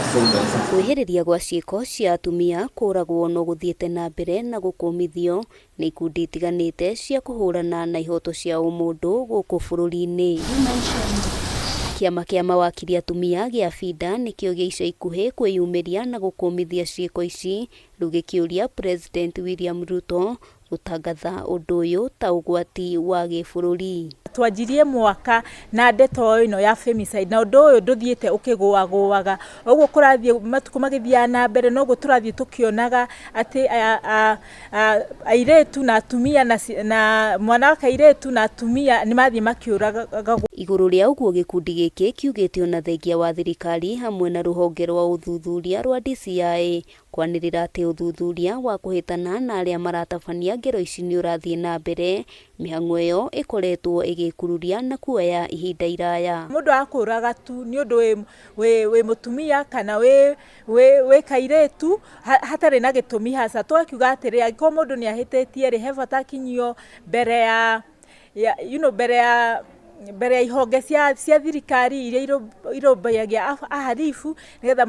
Kwĩhĩrĩria gwa ciĩko cia atumia kũragwo no gũthiĩte na mbere na gũkũmithio nĩ ikundi itiganĩte cia kũhũrana na ihoto cia ũmũndũ gũkũ bũrũri-inĩ. Kĩama kĩa mawakiri atumia gĩa FIDA nĩkĩo gĩa ica ikuhĩ kwĩyumĩria na gũkũmithia ciĩko ici, rĩu gĩkĩũria President William Ruto gũtangatha ũndũ ũyũ ta ũgwati wa gĩbũrũri. Twanjirie mwaka na ndeto ĩno ya femicide, na ũndũ ũyũ ndũthiĩte ũkĩgũagũaga. Ũguo kũrathiĩ matukũ magĩthiaga na mbere, noguo tũrathiĩ tũkĩonaga atĩ airĩtu na atumia na mwana wa kairĩtu na atumia nĩ mathiĩ makĩũragagwo. Igũrũ rĩa ũguo, gĩkundi gĩkĩ kiugĩte ona thengia wa thirikari hamwe na rũhonge rwa ũthuthuria rwa DCI kwanĩrĩra atĩ ũthuthuria wa kũhĩtana na arĩa maratabania ngero ici nĩ ũrathiĩ na mbere, mĩhang'o ĩyo ĩkoretwo ĩgĩkururia na kuoya ihinda iraya. Mũndũ akũraga tu nĩ ũndũ wĩ mũtumia kana wĩ kairĩtu hatarĩ na gĩtũmi haca. Tũgakiuga atĩrĩ, angĩkorwo mũndũ nĩ ahĩtĩtie rĩ, he bata akinyio mbere ya you know, mbere ya ihonge cia thirikari iria irũmbũyagia ahalifu, nĩgetha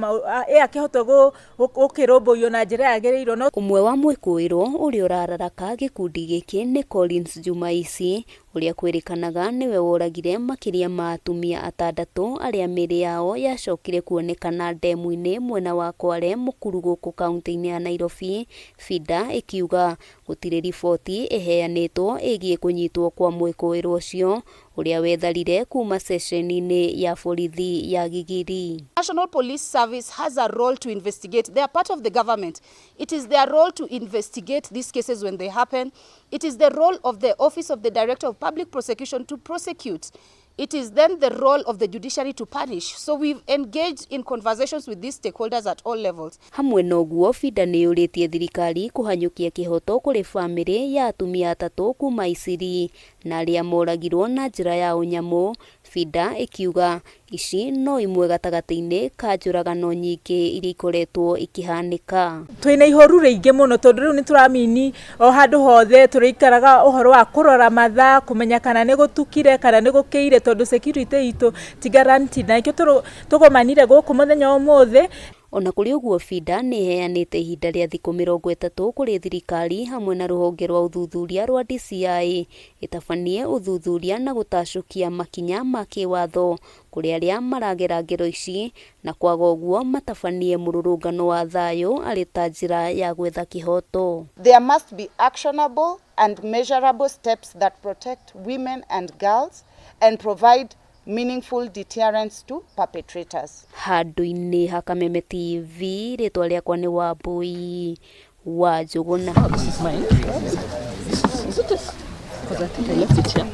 ĩ akĩhote gũkĩrũmbũiyo na njĩra yagĩrĩirwo no. Ũmwe wa mwĩkũĩrwo ũrĩa ũrararaka gĩkundi gĩkĩ nĩ Collins Jumaisi, ũrĩa kwĩrĩkanaga nĩwe woragire makĩria ma atumia atandatũ arĩa mĩĩrĩ yao yacokire kuonekana ndemu-inĩ mwena wa Kware Mũkuru gũkũ kaunti-inĩ ya Nairobi. FIDA ĩkiuga gũtirĩ riboti ĩheanĩtwo ĩgiĩ kũnyitwo kwa mwĩkũĩrwo ũcio ũrĩa wetharire kuma ceceni-inĩ ya borithi ya Gigiri. National Police Service has a role to investigate. They are part of the government. It is their role to investigate these cases when they happen. It is the role of the Office of the Director of Public Prosecution to prosecute. It is then the role of the judiciary to punish. So we've engaged in conversations with these stakeholders at all levels. Hamwe na ũguo, FIDA nĩ yũrĩtie thirikari kũhanyũkia kĩhoto kũrĩ bamĩrĩ ya atumia atatũ kuma Isiri na arĩa moragirwo na njĩra ya ũnyamũ. FIDA ĩkiuga ici no imwe gatagatĩ-inĩ ka njũragano nyingĩ iria ikoretwo ikĩhanĩka. Twĩna ihoru rĩingĩ mũno, tondũ rĩu nĩ tũramini o handũ hothe tũrĩikaraga ũhoro wa kũrora mathaa, kũmenya kana nĩ gũtukire kana nĩ gũkĩire, tondũ security itũ ti guaranteed, na nĩkĩo tũgomanire gũkũ mũthenya wa ũmũthĩ. Ona kũrĩ ũguo, FIDA nĩ ĩheanĩte ihinda rĩa thikũ 30 kũrĩ thirikari hamwe na rũhonge rwa ũthuthuria rwa DCI ĩtabanie ũthuthuria na gũtacũkia makinya ma kĩwatho kũrĩ arĩa maragera ngero ici, na kwaga ũguo matabanie mũrũrũngano wa thayũ arĩ ta njĩra ya gwetha kĩhoto. There must be actionable and measurable steps that protect women and girls and provide meaningful deterrence to perpetrators. Handũ-inĩ ha Kameme TV, rĩtwa rĩakwa nĩ Wambui wa Njũgũna. Oh, this is mine. This is it this? Because I think I left it here.